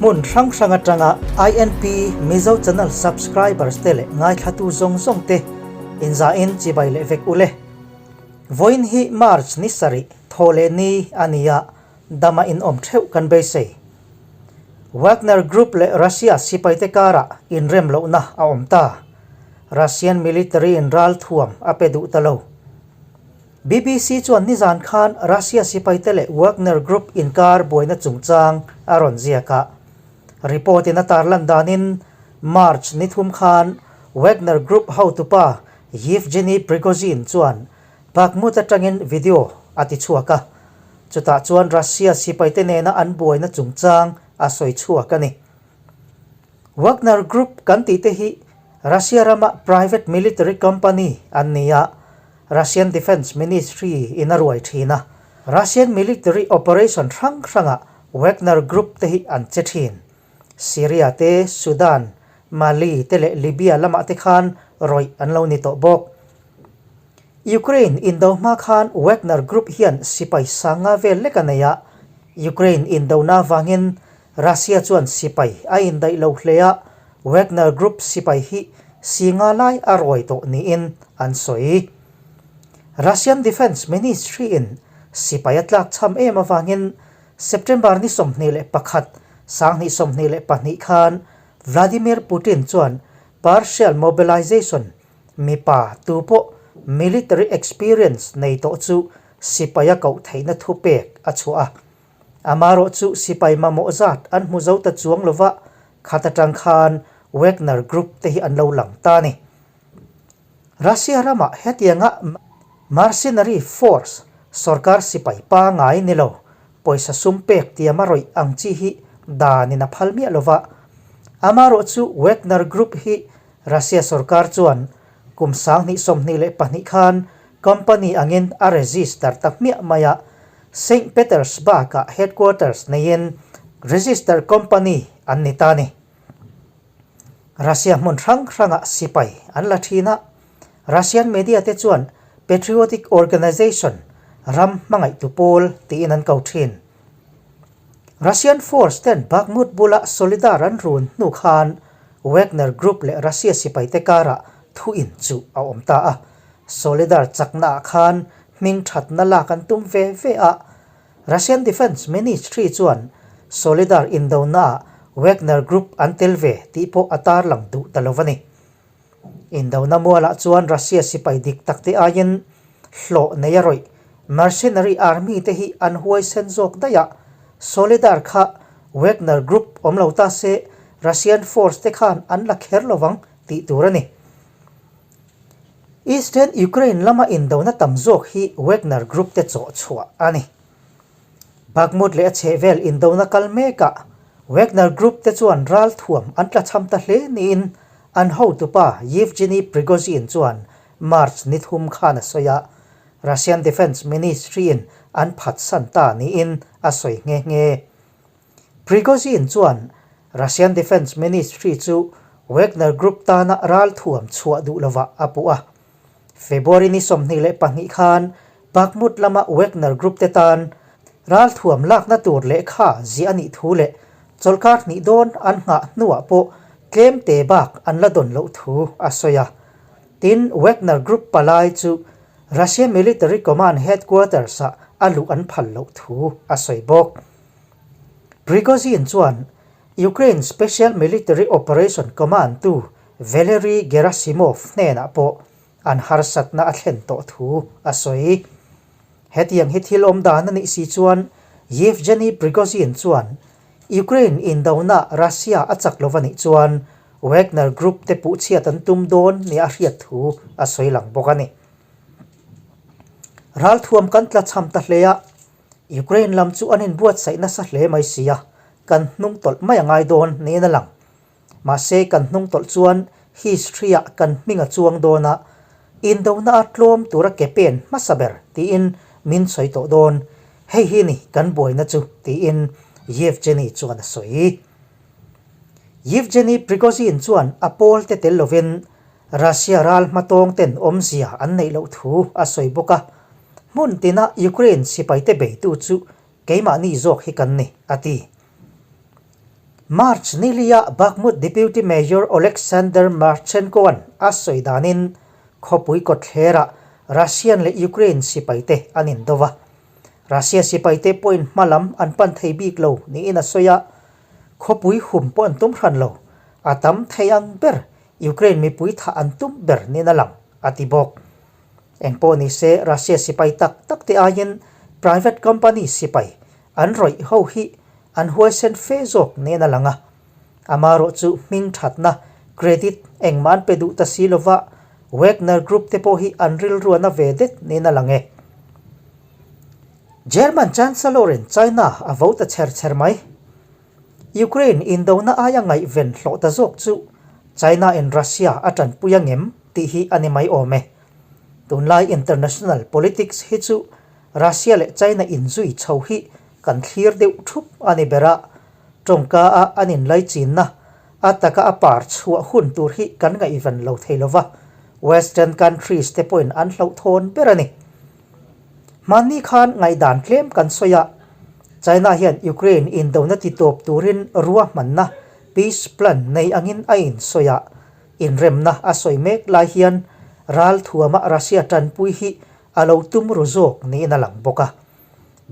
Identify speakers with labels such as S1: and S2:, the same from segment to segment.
S1: Hmun hrang hrang atanga INP Mizo Channel subscribers te leh ngaithlatu zawng zawng te inzahin chibai leh vek ule. Vawiin hi March ni sarih thaw leh ni a ni a, dama inawm theuh kan beisei. Wagner Group leh Russia sipaite karah inrem lohna a awm ta. Russian military in ral thuam a pe duh ta lo. BBC chuan nizan khan Russia sipaite leh Wagner Group inkar buaina chungchang a rawn ziak a. Report in a tarlan danin March ni thum khan Wagner Group hotupa Yevgeny Prigozhin chuan Bakhmut atangin video a ti chhuak a, chutah chuan Russia sipaite nena an buaina chungchang a sawi chhuak a ni. Wagner Group kan tih te hi Russia rama private military company an ni a, Russian Defence Ministry in a ruai thin a, Russian military operation hrang hrangah Wagner Group te hi an che thin. Syria te, Sudan, Mali te leh Libya lamah te khan rawih an lo ni tawh bawk. Ukraine indo hma khan Wagner Group hian sipai sanga vel lek a nei a, Ukraine indona avangin Russia chuan sipai a indaih lo hle a, Wagner Group sipai hi si nga lai a ruai tawh niin an sawi. Russian Defence Ministry in sipai a tlakchham em avangin September ni 21, 2022 khan Vladimir Putin chuan partial mobilization Mipa tu pawh military experience nei tawh chu sipai a koh theihna thupek a chhuah a. Amarawh chu sipai mamawh zat an hmu zo ta chuang lova, khat atang khan Wagner Group te hi an lo lang ta a ni. Russia ramah hetianga mercenary force, sorkar sipai pangai ni lo, pawisa sum pek tiam a rawih ang chi hi danin a phal miah lova. Amarawh chu Wagner Group hi Russia sorkar chuan kum 2022 khan company angin a register ta hmiah mai a, Saint Petersburg-ah headquarters neiin register company an ni ta a ni. Russia hmun hrang hrangah sipai an la thin a, Russian media te chuan patriotic organization, ram hmangaihtu pawl tiin an ko thin. Russian force ten Bakhmut bula Solidar an run hnu khan Wagner Group leh Russia sipaite karah thu in chu a awm ta a. Solidar chakna ah khan hming thatna lak an tum ve ve a. Russian Defence Ministry chuan Solidar indona ah Wagner Group an tel ve tih pawh a tarlang duh ta lo a ni. Indona mualah chuan Russia sipai dik tak te aiin hlawh nei a rawih mercenary army te hi an huaisen zawk daih a, Soledar kha Wagner Group awm lo ta se Russian force te khan an la kher lo vang tih tur a ni. Eastern Ukraine lama indona tam zawk hi Wagner Group te chawh chhuah a ni. Bakhmut leh a chhehvel indona kal mekah Wagner Group te chuan ralthuam an tlachham ta hle niin an hotupa Yevgeny Prigozhin chuan March ni thum khan a sawi a, Russian Defence Ministry-in an phatsan ta niin a sawi nghe nghe. Prigozhin chuan Russian Defence Ministry chu Wagner Group tana ralthuam chhuah duh lovah a puh a. February ni 22 khan Bakhmut lama Wagner Group te tan ralthuam lakna tur lehkha ziah a nih thu leh chawlhkar hnih dawn an nghah hnuah pawh tlem te bak an la dawn loh thu a sawi a. Tin, Wagner Group palai chu Russia Military Command Headquarters-ah a luh an phal loh thu a sawi bawk. Prigozhin chuan Ukraine Special Military Operation Command tu Valery Gerasimov hnenah pawh an harsatna a thlen tawh thu a sawi. Hetiang hi thil awm dan a nih si chuan Yevgeny Prigozhin chuan Ukraine indona Russia a chak lo a nih chuan Wagner Group te puhchhiat an tum dawn nia a hriat thu a sawi lang bawk a ni. Ralthuam kan tlachham ta hle a, Ukraine lam chu an inbuatsaih nasa hle mai si a, kan hnung tawlh mai a ngai dawn niin a lang. Mahse kan hnung tawlh chuan history ah kan hming a chuang dawn a, indona a tlawm tura ke pen hmasa ber tiin min sawi tawh dawn, hei hi ni kan buaina chu tiin Yevgeny chuan a sawi. Yevgeny Prigozhin chuan a pawl te tel lovin Russia ral hmatawng ten awmzia an neih loh thu a sawi bawk a, hmun tina Ukraine sipaite beitu chu keimahni zawk hi kan ni, a ti. March nilia Bakhmut Deputy Mayor Oleksandr Marchenko-a'n a sawi danin khawpui kawtthlerah Russian leh Ukraine sipaite an indo va. Russia sipaite pawhin hma lam an pan thei bik lo niin a sawi a, khawpui hum pawh an tum hran lo, a tam thei ang ber Ukraine mipui thah an tum ber niin a lang, a ti bawk. Engpawh ni se Russia sipai tak tak te aiin private company sipai an rawih ho hi an huaisen fe zawk nen a lang a. Amarawh chu hming thatna credit engmah an pe duh ta si lova Wagner Group te pawh hi an rilruana ve det nen a lang e. German Chancellor in China a vo ta chher chher mai. Ukraine indona aia ngaihven hlawh ta zawk chu China in Russia a tanpui angem tih hi a ni mai awm e. Tunlai international politics hi chu Russia leh China inzui chho hi kan thlir deuh thup a ni ber a, tawngka a an inlaichinna a taka a par chhuah hun tur hi kan ngaihven lo thei lova, Western countries te pawhin an hlauhthawn ber a ni. Hmanni khan ngaihdan tlem kan sawi a, China hian Ukraine indona ti tawp turin ruahmanna, peace plan, nei angin a insawi a, inremna a sawi mek lai hian ral thuama Russia tanpui hi a lo tum ru zawk niin a lang bawk a.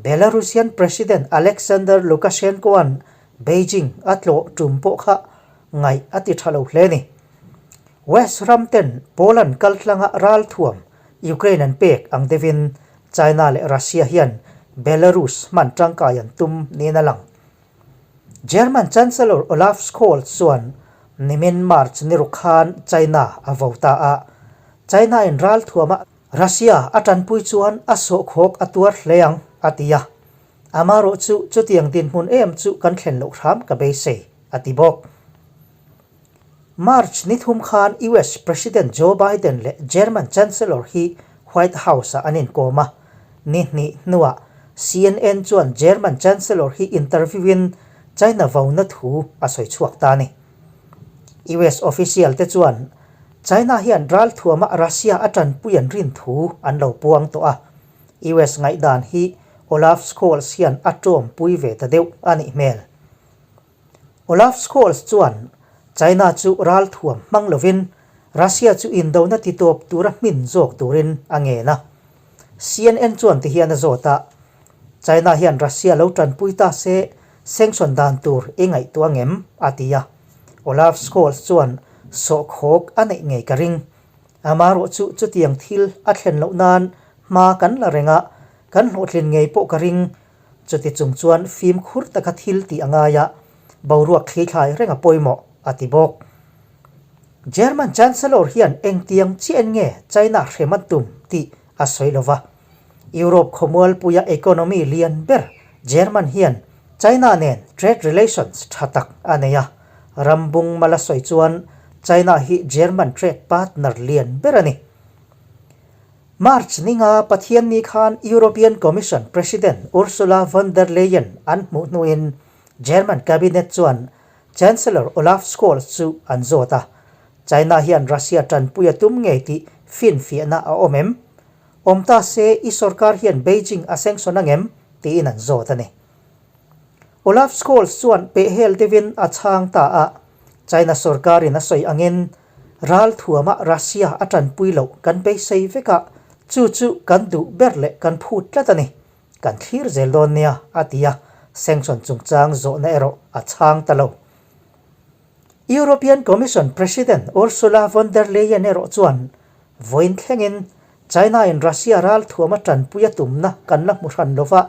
S1: Belarusian President Alexander Lukashenko-a'n Beijing a tlawh tum pawh kha ngaih a ti tha lo hle a ni. West ram ten Poland kaltlanga ral thuam Ukraine an pek ang deuhin China leh Russia hian Belarus hman tangkai an tum niin a lang. German Chancellor Olaf Scholz chuan nimin March ni ruk khan China a vo ta a, China in ral thuama Russia a tanpui chuan a sawhkhawk a tuar hle ang a ti a, amarawh chu chutiang dinhmun em chu kan thlen loh hram ka beisei a ti bawk. March ni thum khan US President Joe Biden leh German Chancellor hi White House-ah an inkawm a. Ni hnih hnuah CNN chuan German Chancellor hi interview-in China vauna thu a sawi chhuak ta a ni. US official te chuan China hian ralthuama Russia a tanpui an rin thu an lo puang tawh a. US ngaihdan hi Olaf Scholz hian a tawmpui ve ta deuh a nih hmel. Olaf Scholz chuan China chu ralthuam hmang lovin Russia chu indona ti tawp tura hmin zawk turin a ngen a. CNN chuan tihian a zawt a, China hian Russia lo tanpui ta se sanction dan tur i ngaihtuah ngem? a ti a. Olaf Scholz chuan sawhkhawk a neih ngei ka ring. Amarawh chu chutiang thil a thlen loh nan hma kan la reng a, kan hlawhtlin ngei pawh ka ring Chuti chung chuan fimkhur taka thil tih a ngai a, boruak thlithlai reng a pawimawh, a ti bawk. German Chancellor hian engtiang chiah nge China hrem an tum tih a sawi lo va. Europe khawmualpuia economy lian ber German hian China nen trade relations tha tak a nei a, ram bung mala sawi chuan China hi German trade partner lian ber a ni. March ninga Pathianni khan European Commission President Ursula von der Leyen an hmuh hnuin German Cabinet chuan Chancellor Olaf Scholz chu an zawt a, China hian Russia tanpui a tum ngei tih finfiahna a awm em? Awm ta se i sorkar hian Beijing a sanction angem? tiin an zawt a ni. Olaf Scholz chuan pehhel deuhin a chhang ta a, China sorkarin a sawi angin ral thuama Russia a tanpui loh kan beisei vek a, chu chu kan duh ber leh kan phut tlat a ni. Kan thlir zel dawn nia, a ti a, sanction chungchang zawhna erawh a chhang ta lo. European Commission President Ursula von der Leyen erawh chuan vawiin thlengin China-in Russia ral thuama tanpui a tumna kan la hmu hran lo va,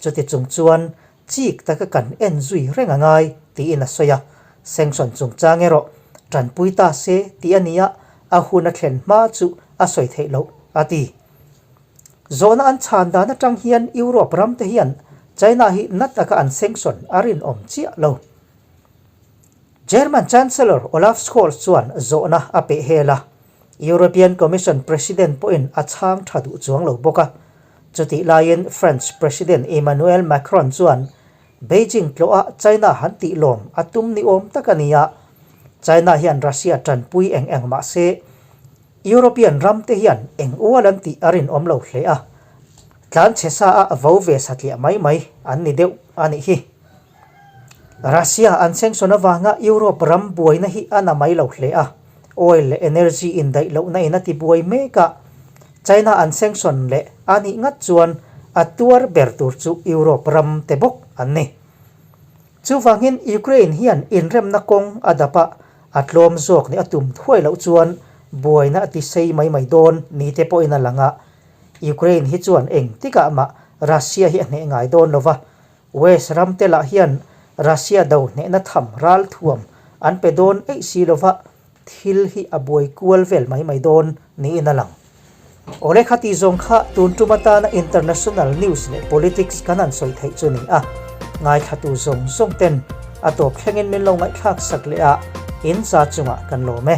S1: chuti chung chuan chik taka kan en zui reng a ngai tiin a sawi a, sanction chungchang erawh tanpui ta se tih a nia a hun a thlen hma chu a sawi theih loh a ti. Zawhna an chhan dan atang hian Europe ram te hian China hi na taka an sanction a rinawm chiah lo. German Chancellor Olaf Scholz chuan zawhna a peh hel a, European Commission President pawhin a chhang tha duh chuang lo bawk a. Chutih laiin French President Emmanuel Macron chuan Beijing tlawha China han tih lawm a tum ni awm tak a ni a, China hian Russia tanpui eng eng mah se European ram te hian eng ual an tih a rinawm lo hle a, tlanchhe sa a vo ve satliah mai mai an ni deuh a nih hi. Russia an sanction avanga Europe ram buaina hi a na mai lo hle a, oil leh energy indaih lohna in a ti buai mek a, China an sanction leh a nih ngat chuan a tuar ber tur chu Europe ram te bawk an ni. Chuvangin Ukraine hian inremna kawng a dap a, a tlawm zawk nih a tum thuai loh chuan buaina a ti sei mai mai dawn ni te pawhin a lang a, Ukraine hi chuan engtikah mah Russia hi a hneh ngai dawn lo va, West ram te lah hian Russia do hnehna tham ral thuam an pe dawn eih si lo va, thil hi a buai kual vel mai mai dawn niin a lang. Awle kha tih zawng kha tun tum atana international news leh politics kan han sawi theih chu ni a, ngaithlatu zawng zawng ten a tawp thlengin min lo ngaihthlak sak leh a, in za chungah kan lawm e.